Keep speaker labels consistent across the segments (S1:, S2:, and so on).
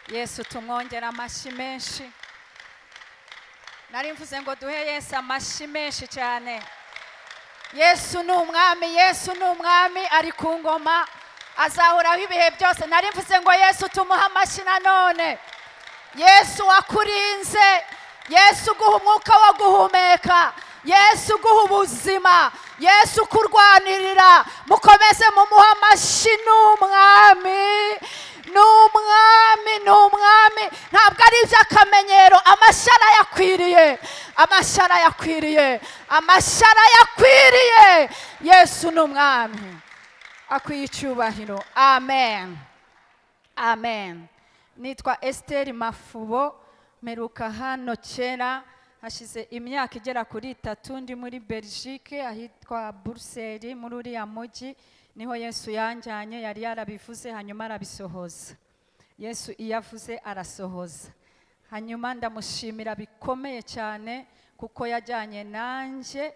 S1: Yesu tumwongera amashyi menshi. Nari mvuze ngo duhe Yesu amashyi menshi cyane. Yesu ni umwami, Yesu ni umwami, ari ku ngoma, azahoraho ibihe byose. Nari mvuze ngo Yesu tumuhe amashyi nanone. Yesu wakurinze, Yesu uguha umwuka wo guhumeka, Yesu uguha ubuzima, Yesu ukurwanirira, mukomeze mumuhe amashyi. Ni umwami, ni umwami, ni umwami. Ntabwo ari iby'akamenyero. Amashyi arayakwiriye, amashyi arayakwiriye, amashyi arayakwiriye. Yesu ni umwami, akwiye icyubahiro. Amen, amen. Nitwa Esiteri Mafubo. Mperuka hano kera, hashize imyaka igera kuri 3, ndi muri Belgique ahitwa Buruseli. Muri uriya mujyi niho Yesu yanjyanye. Yari yarabivuze, hanyuma arabisohoza. Yesu iyo avuze arasohoza. Hanyuma ndamushimira bikomeye cyane kuko yajyanye nanjye,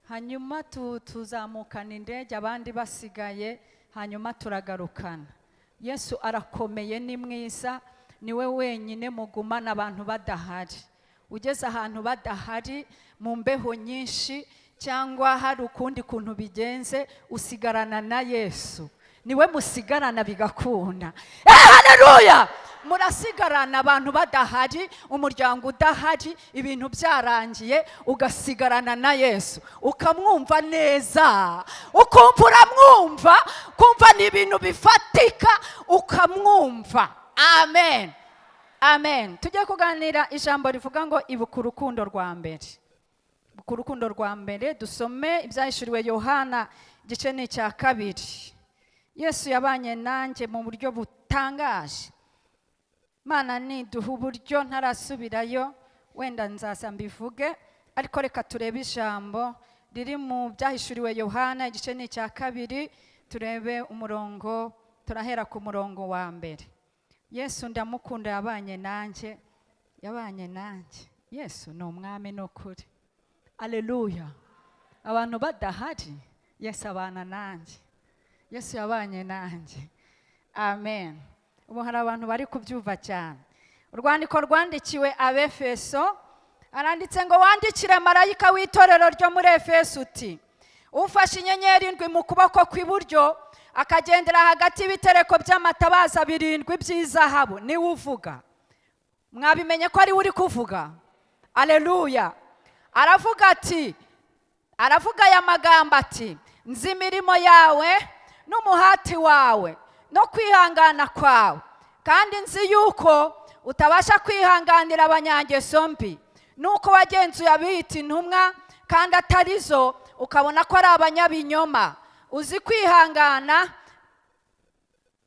S1: hanyuma tuzamukana indege abandi basigaye, hanyuma turagarukana. Yesu arakomeye, ni mwiza, niwe wenyine mugumana abantu badahari. Ugeze ahantu badahari, mu mbeho nyinshi cyangwa hari ukundi kuntu bigenze, usigarana na Yesu, niwe musigarana bigakunda. Haleluya! Murasigarana abantu badahari, umuryango udahari, ibintu byarangiye, ugasigarana na Yesu, ukamwumva neza, ukumva uramwumva, kumva ni ibintu bifatika, ukamwumva. Amen, amen. Tujye kuganira ijambo rivuga ngo ibuka urukundo rwa mbere. Ibuka urukundo rwa mbere. Dusome Ibyahishuriwe Yohana, igice ni icya 2. Yesu yabanye nanjye mu buryo butangaje. Mana niduha uburyo ntarasubirayo, wenda nzaza mbivuge, ariko reka turebe ijambo riri mu Byahishuriwe Yohana, igice ni icya 2, turebe umurongo, turahera ku murongo wa 1. Yesu ndamukunda, yabanye nanjye, yabanye nanjye. Yesu ni umwami, ni ukuri. Aleluya! Abantu badahari, Yesu abana nanjye. Yesu yabanye nanjye. Amen. Ubu hari abantu bari kubyumva cyane. Urwandiko rwandikiwe Abefeso, aranditse ngo: "Wandikire marayika w'itorero ryo muri Efeso uti: Ufashe inyenyeri indwi mu kuboko kw'iburyo, akagendera hagati y'ibitereko by'amatabaza birindwi by'izahabu, niwe uvuga." Mwabimenye ko ariwe uri kuvuga? Aleluya! Aravuga ati, aravuga aya magambo ati: "Nzi imirimo yawe n'umuhati wawe no kwihangana kwawe, kandi nzi yuko utabasha kwihanganira abanyangeso mbi, nuko wagenzuye abiyita intumwa kandi atari zo, ukabona ko ari abanyabinyoma. Uzi kwihangana,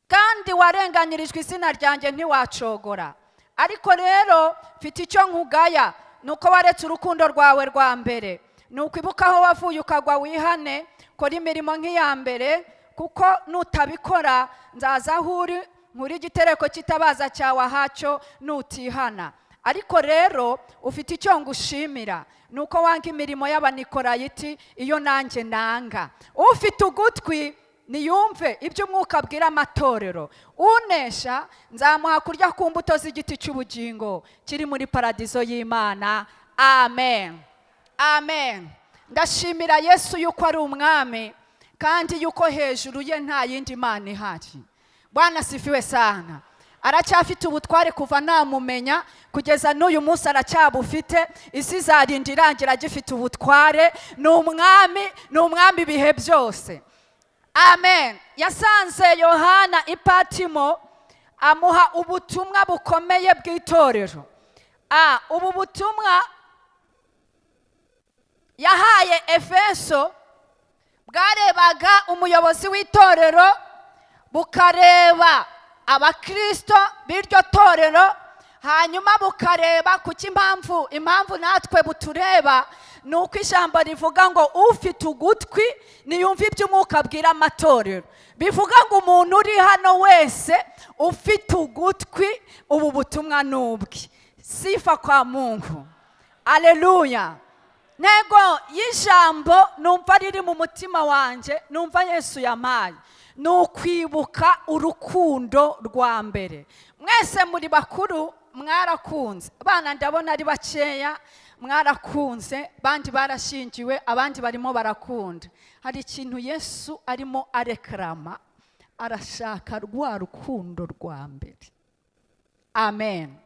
S1: kandi warenganirijwe izina ryanjye ntiwacogora. Ariko rero mfite icyo nkugaya, ni uko waretse urukundo rwawe rwa mbere. Ni ukwibuka aho wavuye ukagwa, wihane, kora imirimo nk'iya mbere, kuko nutabikora nzaza aho uri nkuri igitereko cy'itabaza cyawe ahacyo nutihana. Ariko rero ufite icyo ngushimira, ni uko wanga imirimo y'Abanikorayiti, iyo nanjye nanga. Ufite ugutwi niyumve ibyo Umwuka abwira amatorero. Unesha nzamuha kurya ku mbuto z'igiti cy'ubugingo kiri muri paradizo y'Imana." Amen, amen. Ndashimira Yesu yuko ari umwami, kandi yuko hejuru ye nta yindi mana ihari. Bwana asifiwe sana. Aracyafite ubutware kuva namumenya kugeza n'uyu munsi, aracyabufite. Isi izarinda irangira agifite ubutware. Ni umwami, ni umwami ibihe byose. Amen. Yasanze Yohana i Patimo, amuha ubutumwa bukomeye bw'itorero. Ubu butumwa yahaye Efeso bwarebaga umuyobozi w'itorero, bukareba abakirisito b'iryo torero, hanyuma bukareba kuki impamvu natwe butureba ni uko ijambo rivuga ngo: "Ufite ugutwi niyumve ibyo Umwuka abwira amatorero." Bivuga ngo umuntu uri hano wese ufite ugutwi, ubu butumwa ni ubwe. Sifa kwa Mungu. Aleluya! Ntego y'ijambo numva riri mu mutima wanjye, numva Yesu yampaye, Ni ukwibuka urukundo rwa mbere. Mwese muri bakuru, mwarakunze. Abana ndabona ari bakeya. Mwarakunze, abandi barashyingiwe, abandi barimo barakunda. Hari ikintu Yesu arimo arekarama, arashaka rwa rukundo rwa mbere. Amen.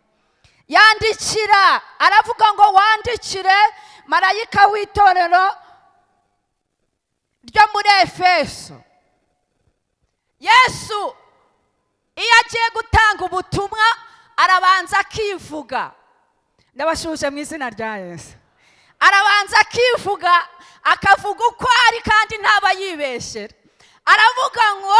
S1: Yandikira, aravuga ngo: "Wandikire marayika w'itorero ryo muri Efeso." Yesu iyo agiye gutanga ubutumwa arabanza akivuga. Ndabasuhuje mu izina rya Yesu. Arabanza akivuga, akavuga uko ari, kandi ntaba yibeshyera. Aravuga ngo: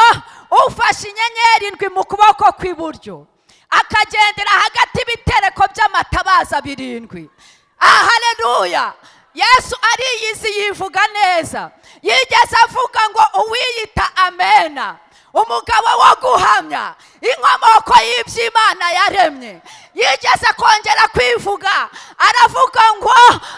S1: "Ufashe inyenyeri indwi mu kuboko kw'iburyo, akagendera hagati y'ibitereko by'amatabaza birindwi." Haleluya! Yesu ariyizi, yivuga neza. Yigeze avuga ngo: "Uwiyita Amena, umugabo wo guhamya, inkomoko y'iby'Imana yaremye." Yigeze kongera kwivuga, aravuga ngo: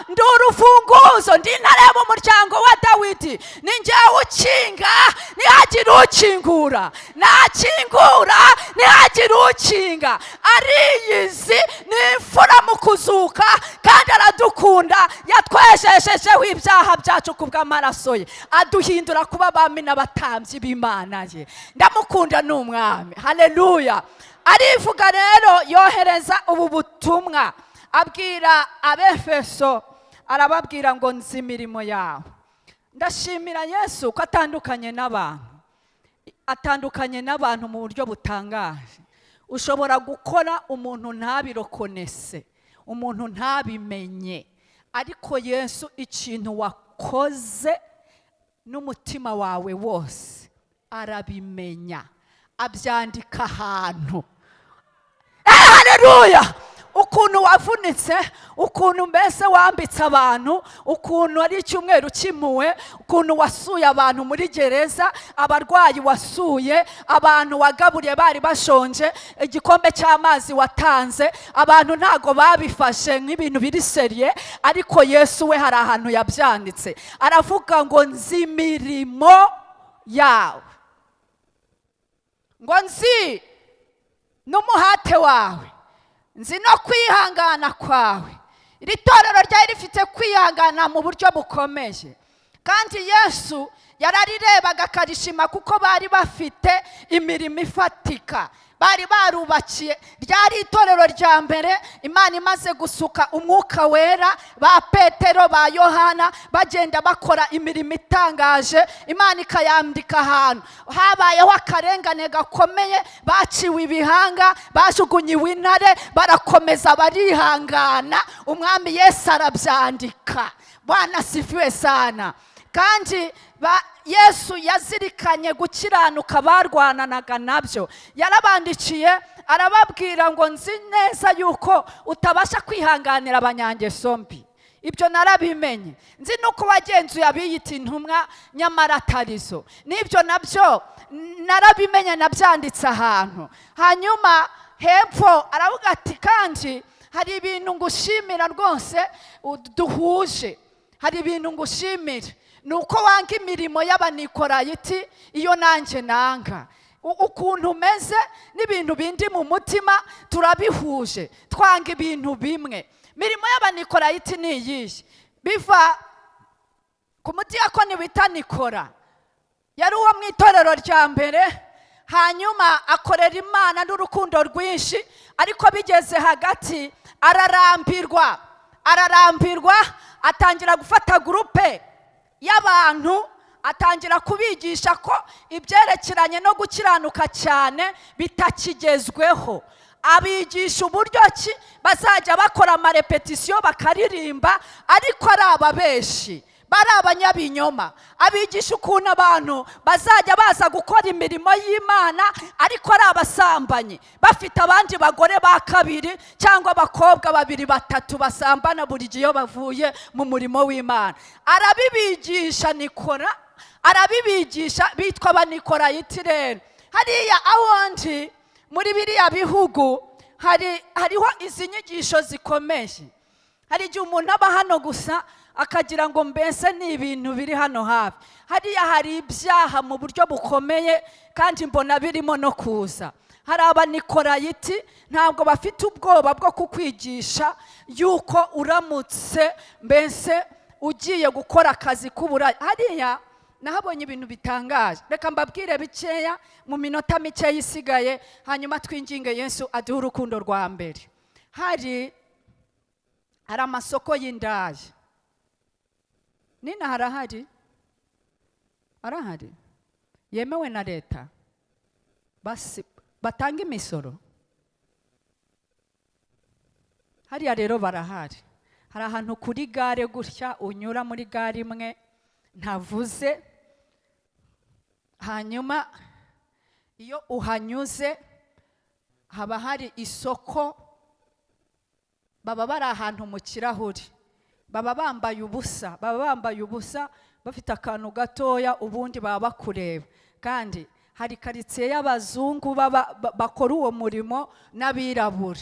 S1: "Ndi urufunguzo, ndi intare mu muryango wa Dawidi, ni njyewe ukinga ntihagire ukingura, nakingura ntihagire ukinga." Ariyizi, ni imfura mu kuzuka, kandi aradukunda. Yatwejeshejeho ibyaha byacu ku bw'amaraso ye, aduhindura kuba abami n'abatambyi b'Imana ye. Ndamukunda, ni umwami. Haleluya! Arivuga rero, yohereza ubu butumwa, abwira Abefeso, arababwira ngo: "Nzi imirimo yawe." Ndashimira Yesu ko atandukanye n'abantu, atandukanye n'abantu mu buryo butangaje. Ushobora gukora umuntu ntabirokonese, umuntu ntabimenye, ariko Yesu ikintu wakoze n'umutima wawe wose arabimenya, abyandika ahantu. Haleluya! Ukuntu wavunitse, ukuntu mbese wambitse abantu, ukuntu ari icyumweru cy'impuhwe, ukuntu wasuye abantu muri gereza, abarwayi wasuye, abantu wagaburiye bari bashonje, igikombe cy'amazi watanze, abantu ntago babifashe nk'ibintu biri sérieux, ariko Yesu we hari ahantu yabyanditse. Aravuga ngo: "Nzi imirimo yawe," ngo: "Nzi n'umuhate wawe, nzi no kwihangana kwawe." Iri torero ryari rifite kwihangana mu buryo bukomeye, kandi Yesu yararirebaga akarishima, kuko bari bafite imirimo ifatika bari barubakiye. Ryari itorero rya mbere Imana imaze gusuka Umwuka Wera, ba Petero, ba Yohana bagenda bakora imirimo itangaje, Imana ikayandika ahantu. Habayeho akarengane gakomeye, baciwe ibihanga, bajugunyiwe intare, barakomeza barihangana. Umwami Yesu arabyandika. Bwana asifiwe sana. Kandi Yesu yazirikanye gukiranuka barwananaga nabyo. Yarabandikiye, arababwira ngo: "Nzi neza yuko utabasha kwihanganira abanyangeso mbi, ibyo narabimenye. Nzi nuko wagenzuye abiyita intumwa nyamara atarizo, n'ibyo nabyo narabimenye, nabyanditse ahantu." Hanyuma hepfo aravuga ati: "Kandi hari ibintu ngushimira rwose duhuje, hari ibintu ngushimira, ni uko wanga imirimo y'Abanikorayiti, iyo nanjye nanga. Ukuntu umeze n'ibintu bindi mu mutima turabihuje, twanga ibintu bimwe." Mirimo y'Abanikorayiti ni iyihe? Biva ku mudiyakoni wita Nikora. Yari uwo mu itorero rya mbere, hanyuma akorera Imana n'urukundo rwinshi, ariko bigeze hagati ararambirwa, ararambirwa, atangira gufata groupe y'abantu, atangira kubigisha ko ibyerekeranye no gukiranuka cyane bitakigezweho. Abigisha uburyo ki bazajya bakora amarepetisiyo, bakaririmba, ariko ari ababeshi, bari abanyabinyoma. Abigisha ukuntu abantu bazajya baza gukora imirimo y'Imana, ariko ari abasambanyi, bafite abandi bagore ba kabiri cyangwa abakobwa babiri, batatu basambana buri gihe iyo bavuye mu murimo w'Imana. Arabibigisha, Nikora arabibigisha, bitwa Abanikorayiti. Rero hariya aho ndi muri biriya bihugu hariho izi nyigisho zikomeye. Hari igihe umuntu aba hano gusa Akagira ngo mbese ni ibintu biri hano hafi. Hariya hari ibyaha mu buryo bukomeye, kandi mbona birimo no kuza. Hari Abanikorayiti, ntabwo bafite ubwoba bwo kukwigisha yuko uramutse mbese ugiye gukora akazi k'uburaya. Hariya nahabonye ibintu bitangaje. Reka mbabwire bikeya mu minota mikeya isigaye, hanyuma twinginge Yesu aduhe urukundo rwa mbere. Hari amasoko y'indaya. Nina harahari, arahari, yemewe na leta, basi batanga imisoro. Hariya rero barahari. Hari ahantu kuri gare gutya, unyura muri gare imwe ntavuze, hanyuma iyo uhanyuze haba hari isoko. Baba bari ahantu mu kirahuri, baba bambaye ubusa, baba bambaye ubusa, bafite akantu gatoya, ubundi baba bakureba. Kandi hari karitsiye y'abazungu baba bakora uwo murimo n'abirabura.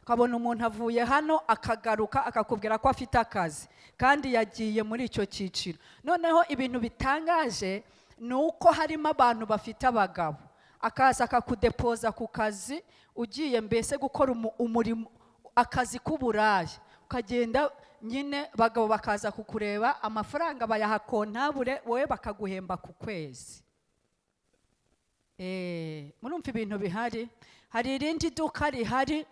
S1: Ukabona umuntu avuye hano akagaruka akakubwira ko afite akazi, kandi yagiye muri icyo cyiciro. Noneho ibintu bitangaje ni uko harimo abantu bafite abagabo, akaza akakudepoza ku kazi, ugiye mbese gukora umurimo, akazi k'uburaya, ukagenda nyine, abagabo bakaza kukureba, amafaranga bayaha kontabure, wowe bakaguhemba ku kwezi. Murumva ibintu bihari. Hari irindi duka rihari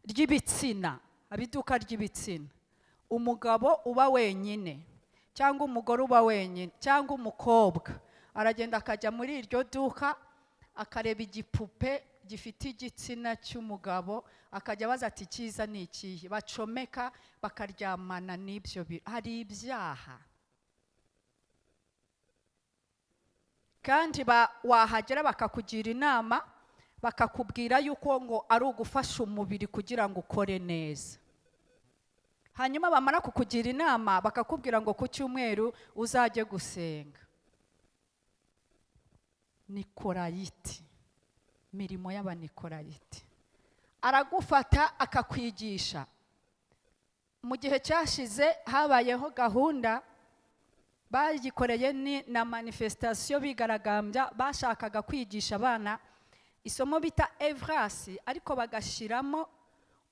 S1: ry'ibitsina. Haba iduka ry'ibitsina. Umugabo uba wenyine cyangwa umugore uba wenyine cyangwa umukobwa aragenda akajya muri iryo duka, akareba igipupe gifite igitsina cy'umugabo, akajya abaza ati: "Icyiza ni ikihe?" Bacomeka bakaryamana n'ibyo. Hari ibyaha. Kandi wahagera bakakugira inama, bakakubwira yuko ngo ari ugufasha umubiri kugira ngo ukore neza. Hanyuma bamara kukugira inama, bakakubwira ngo ku cyumweru uzajye gusenga. Nikorayiti, mirimo y'Abanikorayiti. Aragufata akakwigisha. Mu gihe cyashize habayeho gahunda bayikoreye, ni na manifestation, bigaragambya. Bashakaga kwigisha abana isomo bita Evrasi, ariko bagashyiramo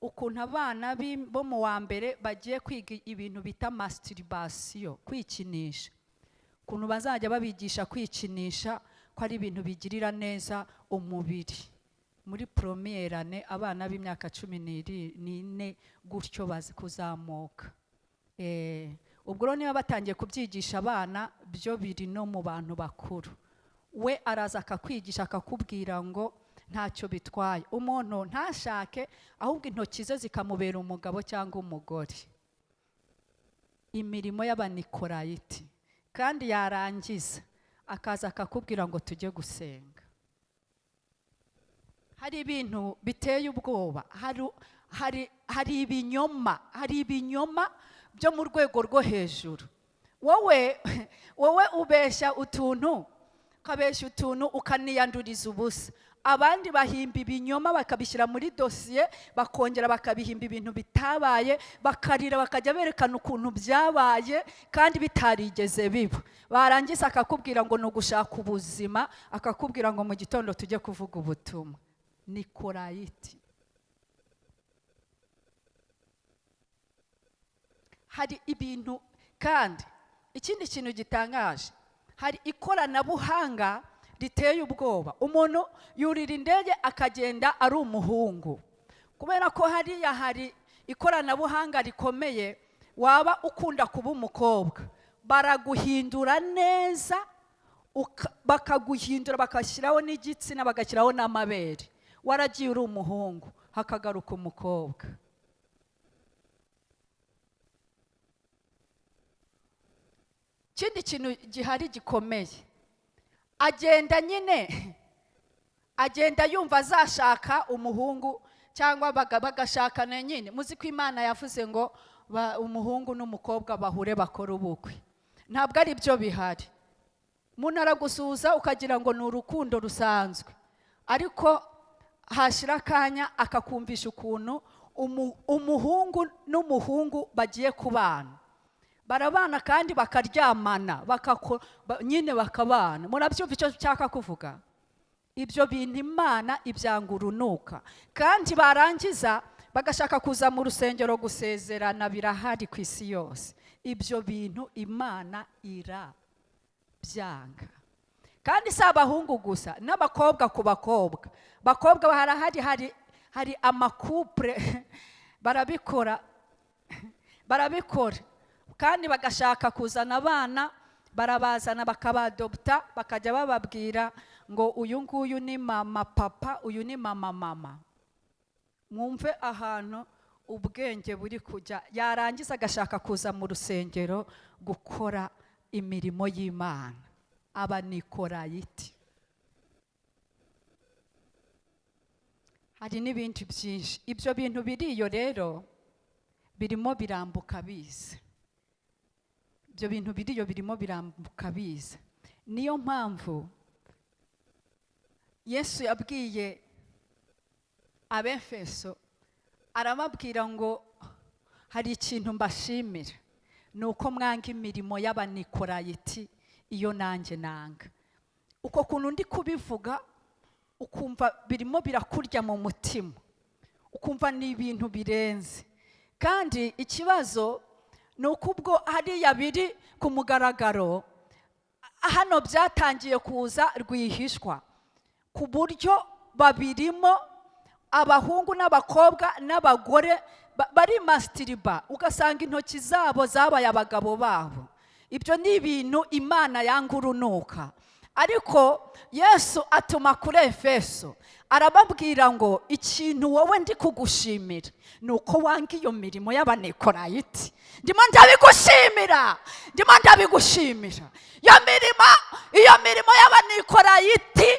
S1: ukuntu abana bo mu wa mbere bagiye kwiga ibintu bita masturbation, kwikinisha, ukuntu bazajya babigisha kwikinisha, ko ari ibintu bigirira neza umubiri. Muri première année, abana b'imyaka 14 gutyo bazi kuzamuka. Ubwo rero niba batangiye kubyigisha abana, byo biri no mu bantu bakuru. We araza akakwigisha, akakubwira ngo ntacyo bitwaye, umuntu ntashake, ahubwo intoki ze zikamubera umugabo cyangwa umugore. Imirimo y'Abanikorayiti. Kandi yarangiza akaza akakubwira ngo tujye gusenga. Hari ibintu biteye ubwoba. Hari ibinyoma, hari ibinyoma byo mu rwego rwo hejuru. Wowe ubeshya utuntu, ukabeshya utuntu, ukaniyanduriza ubusa. Abandi bahimba ibinyoma, bakabishyira muri dosiye, bakongera bakabihimba ibintu bitabaye, bakarira, bakajya berekana ukuntu byabaye kandi bitarigeze biba. Barangiza akakubwira ngo ni ugushaka ubuzima, akakubwira ngo mu gitondo tujye kuvuga ubutumwa. Nikorayiti. Hari ibintu. Kandi ikindi kintu gitangaje, hari ikoranabuhanga riteye ubwoba. Umuntu yurira indege akagenda ari umuhungu, kubera ko hariya hari ikoranabuhanga rikomeye. Waba ukunda kuba umukobwa, baraguhindura neza, bakaguhindura, bagashyiraho n'igitsina, bagashyiraho n'amabere. Waragiye uri umuhungu, hakagaruka umukobwa. Ikindi kintu gihari gikomeye, agenda nyine, agenda yumva azashaka umuhungu cyangwa bagashakana nyine. Muzi ko Imana yavuze ngo umuhungu n'umukobwa bahure bakore ubukwe. Ntabwo ari byo bihari. Umuntu aragusuhuza ukagira ngo ni urukundo rusanzwe, ariko hashira akanya akakumvisha ukuntu umuhungu n'umuhungu bagiye kubana. Barabana kandi bakaryamana, nyine bakabana. Murabyumva icyo nshaka kuvuga? Ibyo bintu Imana ibyanga urunuka. Kandi barangiza bagashaka kuza mu rusengero gusezerana. Birahari ku isi yose. Ibyo bintu Imana irabyanga. Kandi si abahungu gusa, n'abakobwa ku bakobwa. Bakobwa harahari, hari ama couple barabikora, barabikora kandi bagashaka kuzana abana, barabazana bakabadopta, bakajya bababwira ngo uyu nguyu ni mama papa, uyu ni mama mama. Mwumve ahantu ubwenge buri kujya. Yarangiza agashaka kuza mu rusengero gukora imirimo y'Imana. Abanikorayiti. Hari n'ibindi byinshi. Ibyo bintu biriyo rero birimo birambuka biza. Ibyo bintu biriyo birimo birambuka biza. Niyo mpamvu Yesu yabwiye Abefeso, arababwira ngo hari ikintu mbashimira, ni uko mwanga imirimo y'Abanikorayiti iyo nanjye nanga. Uko kuntu ndi kubivuga ukumva birimo birakurya mu mutima, ukumva ni ibintu birenze. Kandi ikibazo ni uko ubwo hariya biri ku mugaragaro, hano byatangiye kuza rwihishwa, ku buryo babirimo abahungu n'abakobwa n'abagore bari masitiriba, ugasanga intoki zabo zabaye abagabo babo. Ibyo ni ibintu Imana yanga urunuka. Ariko Yesu atuma kuri Efeso, arababwira ngo ikintu wowe ndi kugushimira ni uko wanga iyo mirimo y'Abanikorayiti. Ndimo ndabigushimira, ndimo ndabigushimira. Iyo mirimo y'Abanikorayiti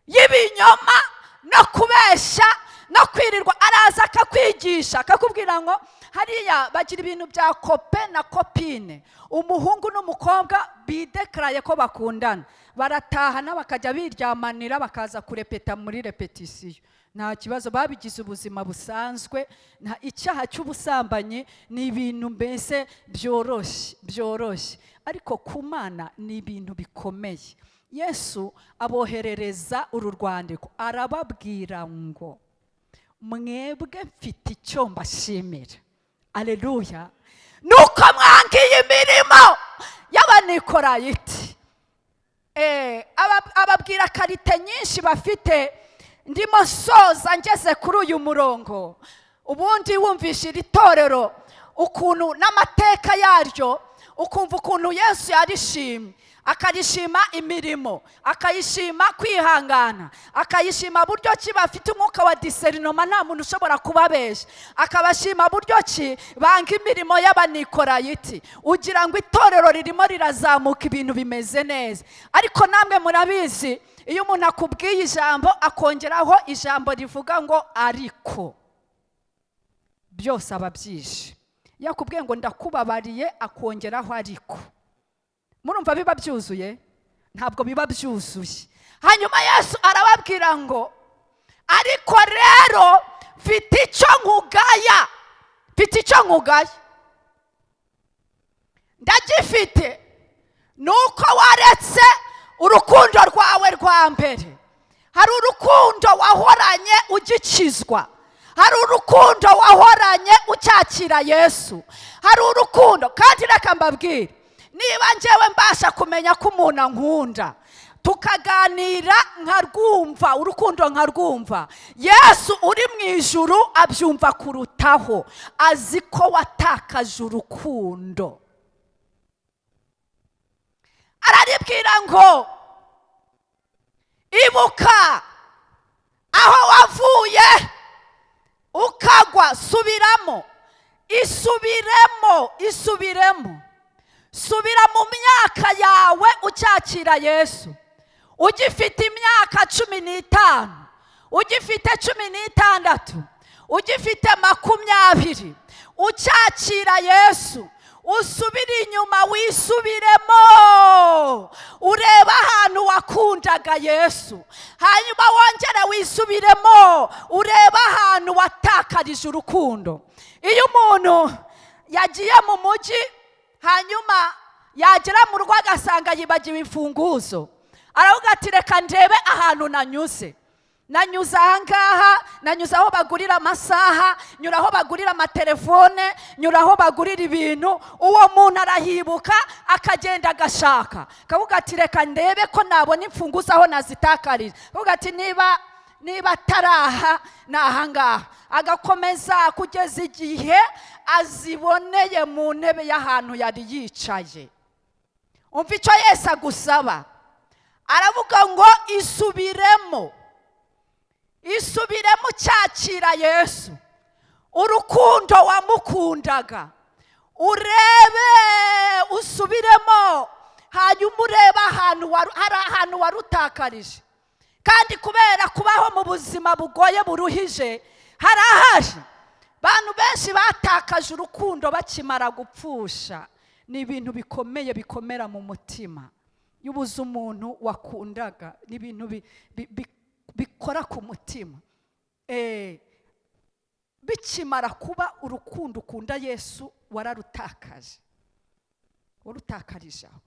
S1: y'ibinyoma no kubeshya no kwirirwa, araza akakwigisha akakubwira ngo hariya bagira ibintu bya copain na copine, umuhungu n'umukobwa bidekaraye ko bakundana, baratahana bakajya biryamanira, bakaza kurepeta muri répétition, nta kibazo, babigize ubuzima busanzwe. Icyaha cy'ubusambanyi ni ibintu mbese byoroshye byoroshye, ariko ku Mana ni ibintu bikomeye. Yesu aboherereza uru rwandiko, arababwira ngo mwebwe mfite icyo mbashimira, aleluya, nuko mwangiye imirimo y'Abanikorayiti. Ababwira qualité nyinshi bafite. Ndimo soza ngeze kuri uyu murongo. Ubundi wumvisha iri torero ukuntu n'amateka yaryo, ukumva ukuntu Yesu yarishimye, akarishima imirimo, akayishima kwihangana, akayishima buryo ki bafite umwuka wa discernement, nta muntu ushobora kubabeshya, akabashima buryo ki banga imirimo y'Abanikorayiti, ugira ngo itorero ririmo rirazamuka, ibintu bimeze neza. Ariko namwe murabizi, iyo umuntu akubwiye ijambo akongeraho ijambo rivuga ngo ariko, byose aba abyishe. Iyo akubwiye ngo ndakubabariye, akongeraho ariko, murumva biba byuzuye? Ntabwo biba byuzuye. Hanyuma Yesu arababwira ngo ariko rero mfite icyo nkugaya, mfite icyo nkugaya, ndagifite, ni uko waretse urukundo rwawe rwa mbere. Hari urukundo wahoranye ugikizwa, hari urukundo wahoranye ucyakira Yesu, hari urukundo. Kandi reka mbabwire, niba njyewe mbasha kumenya ko umuntu ankunda, tukaganira nkarwumva urukundo, nkarwumva, Yesu uri mu ijuru abyumva kurutaho. Azi ko watakaje urukundo. Araribwira ngo ibuka aho wavuye ukagwa, subiramo, isubiremo, isubiremo, subira mu myaka yawe ucyakira Yesu, ugifite imyaka 15, ugifite 16, ugifite 20, ucyakira Yesu. Usubire inyuma, wisubiremo, urebe ahantu wakundaga Yesu, hanyuma wongere wisubiremo, urebe ahantu watakarije urukundo. Iyo umuntu yagiye mu mujyi Hanyuma yagera mu rugo agasanga yibagiwe imfunguzo. Aravuga ati: "Reka ndebe ahantu nanyuze. Nanyuze ahangaha, nanyuze aho bagurira amasaha, nyura aho bagurira amatelefone, nyura aho bagurira ibintu." Uwo muntu arahibuka, akagenda agashaka, akavuga ati: "Reka ndebe ko nabona imfunguzo aho nazitakarije." Akavuga ati: Niba ataraha, ni ahangaha." Agakomeza kugeza igihe aziboneye mu ntebe y'ahantu yari yicaye. Umva icyo Yesu agusaba. Aravuga ngo: "Isubiremo, isubiremo." Cyakira Yesu, urukundo wamukundaga, urebe, usubiremo, hanyuma urebe ahantu hari ahantu warutakarije. Kandi kubera kubaho mu buzima bugoye, buruhije, harahaje abantu benshi batakaje urukundo bakimara gupfusha. Ni ibintu bikomeye, bikomera mu mutima. Iyo ubuze umuntu wakundaga, ni ibintu bikora ku mutima. Bikimara kuba, urukundo ukunda Yesu wararutakaje, warutakarije aho.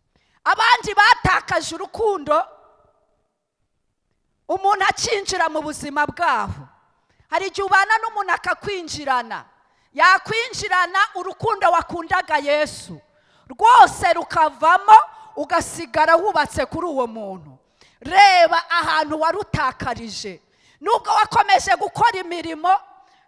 S1: Abandi batakaje urukundo umuntu akinjira mu buzima bwabo. Hari igihe ubana n'umuntu akakwinjirana, yakwinjirana, urukundo wakundaga Yesu rwose rukavamo, ugasigara wubatse kuri uwo muntu. Reba ahantu warutakarije. Nubwo wakomeje gukora imirimo,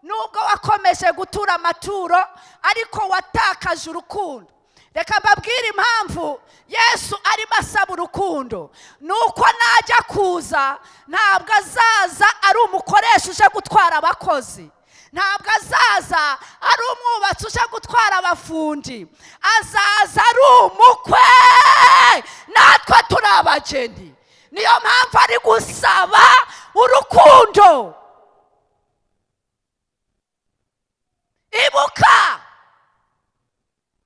S1: nubwo wakomeje gutura amaturo, ariko watakaje urukundo. Reka mbabwire impamvu Yesu arimo asaba urukundo. Ni uko najya kuza, ntabwo azaza ari umukoresha uje gutwara abakozi, ntabwo azaza ari umwubatsi uje gutwara abafundi. Azaza ari umukwe, natwe turi abageni. Niyo mpamvu ari gusaba urukundo. Ibuka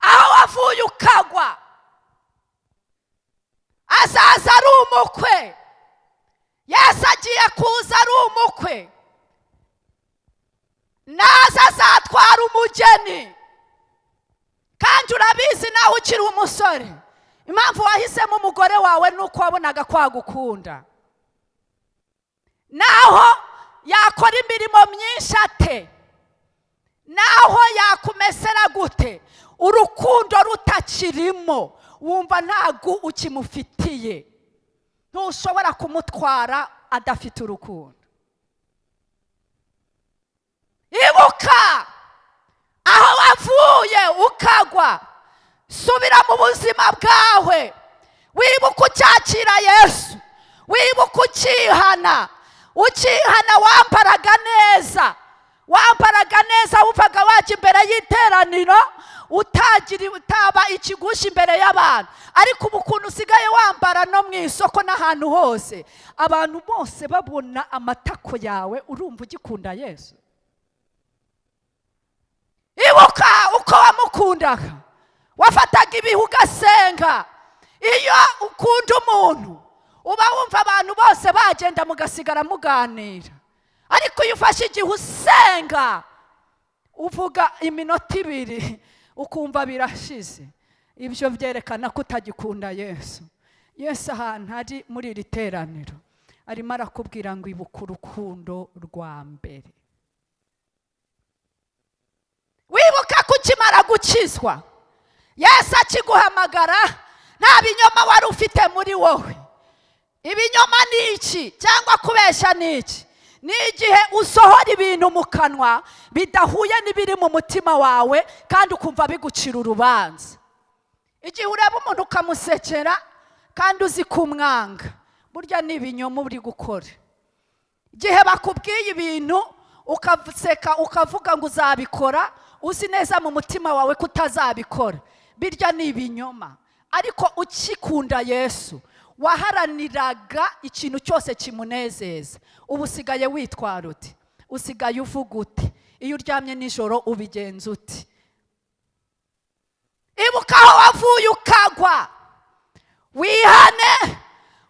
S1: aho wavuye ukagwa. Azaza ari umukwe. Yesu agiye kuza ari umukwe. Naza azatwara umugeni. Kandi urabizi, nawe ukiri umusore, impamvu wahisemo umugore wawe ni uko wabonaga ko agukunda. Naho yakora imirimo myinshi ate, naho yakumesera gute, urukundo rutakirimo, wumva ntabwo ukimufitiye. Ntushobora kumutwara adafite urukundo. Ibuka aho wavuye ukagwa. Subira mu buzima bwawe, wibuka ucyakira Yesu, wibuka ukihana. Ukihana wambaraga neza, wambaraga neza, wumvaga wajya imbere y'iteraniro utagira, utaba ikigushi imbere y'abantu. Ariko ubu ukuntu usigaye wambara no mu isoko n'ahantu hose, abantu bose babona amatako yawe, urumva ugikunda Yesu? Ibuka uko wamukundaga, wafataga ibihe ugasenga. Iyo ukunda umuntu, uba wumva abantu bose bagenda, mugasigara muganira. Ariko iyo ufashe igihe usenga, uvuga iminota 2 ukumva birashize. Ibyo byerekana ko utagikunda Yesu. Yesu ahantu ari muri iri teraniro arimo arakubwira ngo: "Ibuka urukundo rwa mbere." Wibuka ko ukimara gukizwa, Yesu akiguhamagara, nta binyoma wari ufite muri wowe. Ibinyoma ni iki, cyangwa kubeshya ni iki? Ni igihe usohora ibintu mu kanwa bidahuye n'ibiri mu mutima wawe, kandi ukumva bigucira urubanza. Igihe ureba umuntu ukamusekera kandi uzi kumwanga, burya ni ibinyoma uri gukora. Igihe bakubwiye ibintu ukaseka, ukavuga ngo uzabikora, uzi neza mu mutima wawe ko utazabikora, birya ni ibinyoma. Ariko ukikunda Yesu, waharaniraga ikintu cyose kimunezeza. Ubu usigaye witwara ute? Usigaye uvuga ute? Iyo uryamye nijoro ubigenza ute? Ibuka aho wavuye ukagwa, wihane,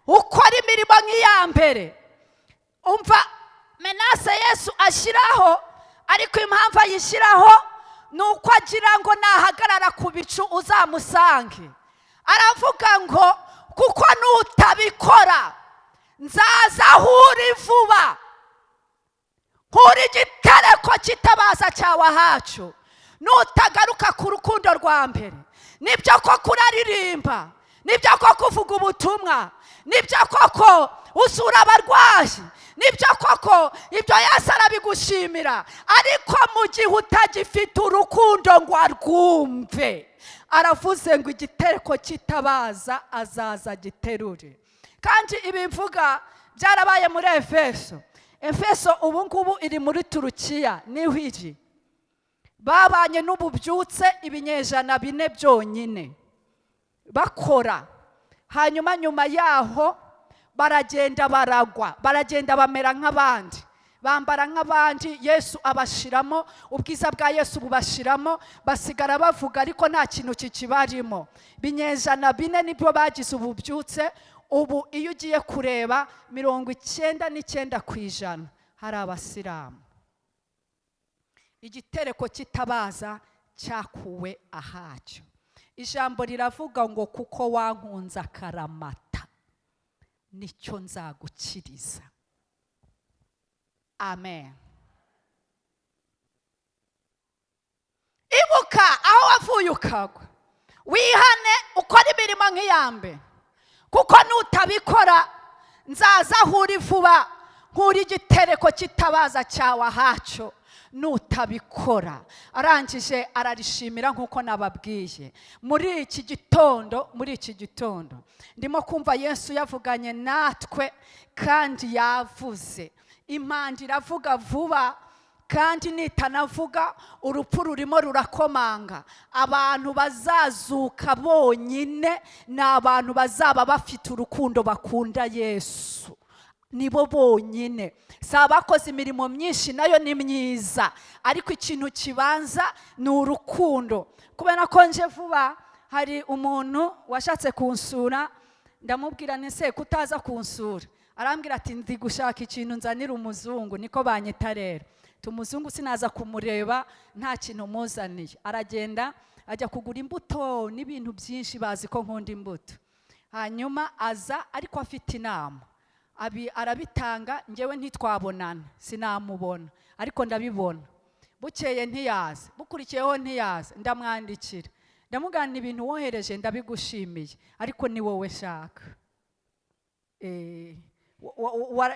S1: ukora imirimo nk'iya mbere. Umva menace Yesu ashyiraho, ariko impamvu ayishyiraho ni uko Ni uko agira ngo nahagarara ku bicu uzamusange. Aravuga ngo kuko nutabikora nzaza aho uri vuba, nkura igitereko cy'itabaza cyawe ahacu, nutagaruka ku rukundo rwa mbere. Nibyo koko uraririmba, nibyo koko uvuga ubutumwa, nibyo koko usura abarwayi, nibyo koko ibyo Yesu arabigushimira, ariko mu gihe utagifite urukundo ngo arwumve, aravuze ngo igitereko cy'itabaza azaza giterure. Kandi ibi mvuga byarabaye muri Efeso. Efeso ubu ngubu iri muri Turukiya, niho iri. Babanye n'ububyutse ibinyejana 4 byonyine bakora, hanyuma nyuma yaho baragenda baragwa, baragenda bamera nk'abandi, bambara nk'abandi. Yesu abashiramo ubwiza bwa Yesu bubashiramo, basigara bavuga ariko nta kintu kikibarimo. Binyejana 4 nibwo bagize ububyutse. Ubu iyo ugiye kureba 99% hari abasilamu. Igitereko cy'itabaza cyakuwe ahacyo. Ijambo riravuga ngo kuko wankunze akaramata nicyo nzagukiriza. Amen. Ibuka aho wavuye ukagwa, wihane, ukore imirimo nk'iya mbere, kuko nutabikora nzaza aho uri vuba, nkura igitereko cy'itabaza cyawe ahacyo, nutabikora. Arangije ararishimira nk'uko nababwiye. Muri iki gitondo ndimo kumva Yesu yavuganye natwe, kandi yavuze. Impanda iravuga vuba, kandi nitanavuga urupfu rurimo rurakomanga. Abantu bazazuka bonyine ni abantu bazaba bafite urukundo bakunda Yesu, nibo bonyine. Si abakoze imirimo myinshi, nayo ni myiza, ariko ikintu kibanza ni urukundo. Kubera ko nje vuba, hari umuntu washatse kunsura, ndamubwira nti se kutaza kunsura? Arambwira ati ndi gushaka ikintu nzanira umuzungu, niko banyita rero. Umuzungu sinaza kumureba nta kintu muzaniye. Aragenda ajya kugura imbuto n'ibintu byinshi, bazi ko nkunda imbuto. Hanyuma aza ariko afite inama, arabitanga. Njyewe ntitwabonana, sinamubona, ariko ndabibona. Bukeye ntiyaza, bukurikiyeho ntiyaza, ndamwandikira, ndamugana ibintu wohereje ndabigushimiye, ariko ni wowe nshaka.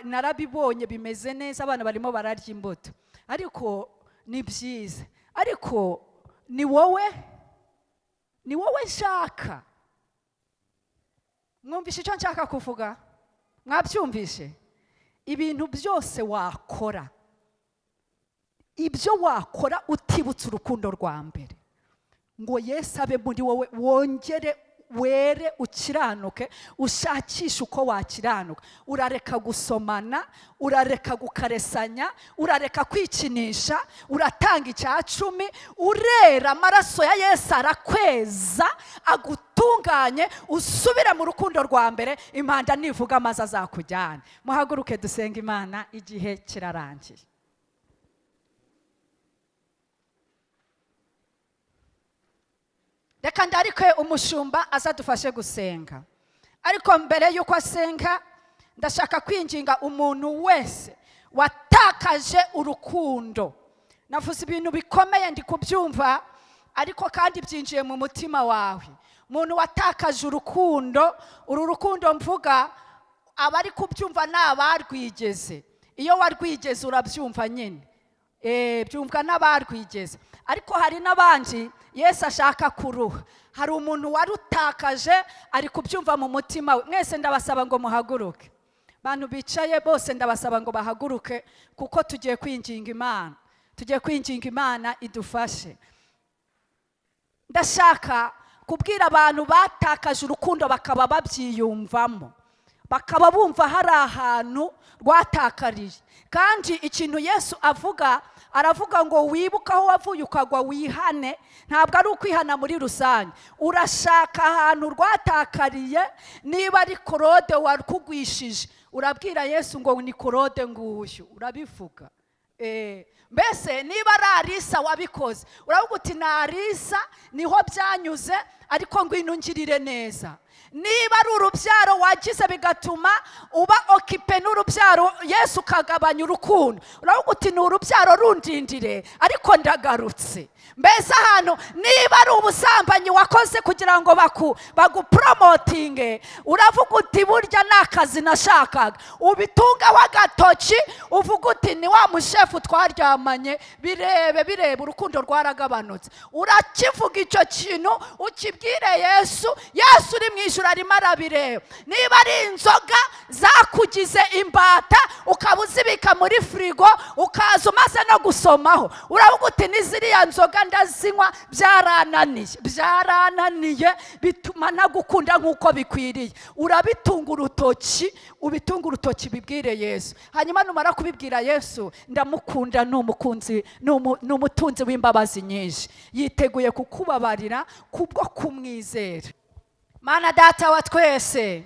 S1: Narabibonye bimeze neza, abana barimo bararya imbuto, ariko ni byiza, ariko ni wowe nshaka. Mwumvishe icyo nshaka kuvuga? Mwabyumvishe? Ibintu byose wakora, ibyo wakora utibutse urukundo rwa mbere, ngo Yesu abe muri wowe, wongere were, ukiranuke, ushakishe uko wakiranuka. Urareka gusomana, urareka gukaresanya, urareka kwikinisha, uratanga 10, urera amaraso ya Yesu arakweza agutunganye, usubire mu rukundo rwa mbere. Impanda nivuga amazi azakujyana. Muhaguruke dusenge Imana, igihe kirarangiye. Reka ndarike umushumba azadufashe gusenga, ariko mbere y'uko asenga ndashaka kwinginga umuntu wese watakaje urukundo. Navuze ibintu bikomeye ndi kubyumva, ariko kandi byinjiye mu mutima wawe. Umuntu watakaje urukundo, uru rukundo mvuga abari kubyumva ni abarwigeze. Iyo warwigeze urabyumva nyine, byumvwa n'abarwigeze. Ariko hari n'abandi Yesu ashaka kuruha. Hari umuntu warutakaje ari kubyumva mu mutima we. Mwese ndabasaba ngo muhaguruke. Bantu bicaye bose ndabasaba ngo bahaguruke, kuko tugiye kwinginga Imana. Tugiye kwinginga Imana idufashe. Ndashaka kubwira abantu batakaje urukundo bakaba babyiyumvamo, bakaba bumva hari ahantu rwatakariye. Kandi ikintu Yesu avuga, aravuga ngo wibuke aho wavuye ukagwa wihane. Ntabwo ari ukwihana muri rusange. Urashaka ahantu rwatakariye, niba ari Korode warukugwishije, urabwira Yesu ngo ni Korode nguyu, urabivuga. Mbese niba ari Arisa wabikoze, uravuga uti: "Ni Arisa, niho byanyuze, ariko ngwino ungirire neza." Niba ari urubyaro wagize bigatuma uba occupé n'urubyaro, Yesu ukagabanya urukundo, uravuga uti: "Ni urubyaro, rundindire, ariko ndagarutse." Mbese ahantu niba ari ubusambanyi wakoze kugira ngo bagupromotinge, uravuga uti: "Burya ni akazi nashakaga." Ubitungaho agatoki, uvuga uti: "Ni wa mushefu twaryamanye." Birebe, birebe, urukundo rwaragabanutse. Urakivuga icyo kintu, ukibwire Yesu. Yesu uri mu ijuru arimo arabireba. Niba ari inzoga zakugize imbata, ukaba uzibika muri firigo, ukaza umaze no gusomaho, uravuga uti: "Ni ziriya nzoga, ndazinywa, byarananiye, byarananiye, bituma ntagukunda nk'uko bikwiriye." Urabitunga urutoki, ubitunga urutoki, bibwire Yesu. Hanyuma numara kubibwira Yesu, ndamukunda, ni umukunzi, ni umutunzi w'imbabazi nyinshi, yiteguye kukubabarira kubwo kumwizera. Mana Data wa twese,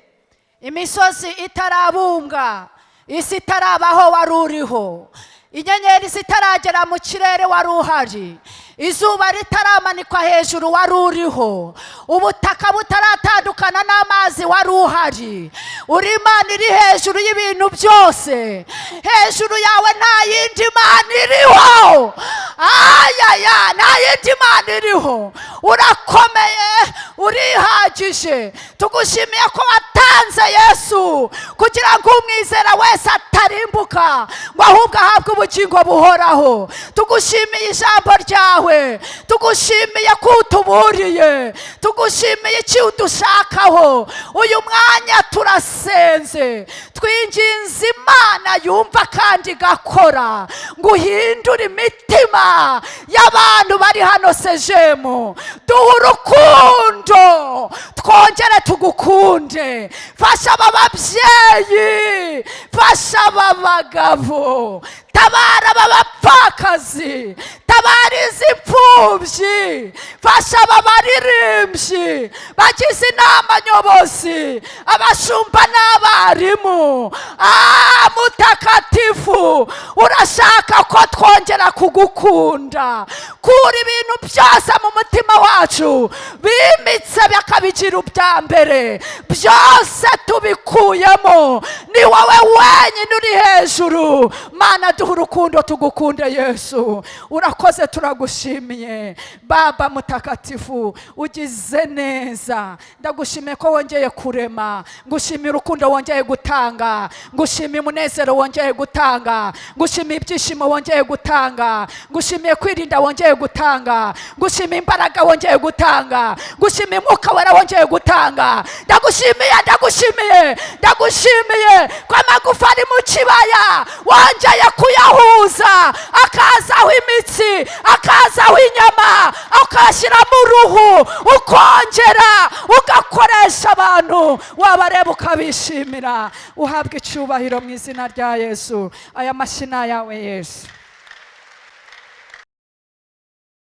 S1: imisozi itarabumbwa, isi itarabaho, wari uriho. Inyenyeri zitaragera mu kirere, wari uhari. Izuba ritaramanikwa hejuru, wari uriho. Ubutaka butaratandukana n'amazi, wari uhari. Uri Imana iri hejuru y'ibintu byose. Hejuru yawe nta yindi mana iriho. Ayaya, nta yindi mana iriho. Urakomeye, urihagije. Tugushimiye ko watanze Yesu kugira ngo umwizera wese atarimbuka, ngo ahubwo ahabwe ubugingo buhoraho. Tugushimiye ijambo ryawe, tugushimiye ko utuburiye, tugushimiye icyo udushakaho. Uyu mwanya turasenze, twinginze Imana yumva kandi igakora ngo uhindure imitima y'abantu bari hano sejemu. Duhe urukundo, twongere tugukunde. Fasha aba babyeyi, fasha aba bagabo, tabara aba bapfakazi, tabara izi mfubyi, fasha aba baririmbyi bagize inama nyobozi, abashumba n'abarimu. Ah, Mutakatifu, urashaka ko twongera kugukunda. Kura ibintu byose mu mutima wacu bimitse bakabigira ubya mbere. Byose tubikuyemo, ni wowe wenyine uri hejuru. Mana, duha urukundo, tugukunde. Yesu, urakoze, turagushimiye. Baba Mutakatifu, ugize neza. Ndagushimiye ko wongeye kurema, ngushimiye urukundo wongeye gutanga, ngushimiye umunezero wongeye gutanga, ngushimiye ibyishimo wongeye gutanga, ngushimiye kwirinda wongeye gutanga, ngushimiye imbaraga wongeye gutanga, ngushimiye Umwuka Wera wongeye gutanga. Ndagushimiye, ndagushimiye, ndagushimiye ko amagufa ari mu kibaya wongeye kuyahuza, akazaho imitsi, akazaho inyama, ukashyiramo uruhu, ukongera ugakoresha abantu, wabareba ukabishimira. Uhabwa icyubahiro mu izina rya Yesu. Aya mashyi ni ayawe, Yesu.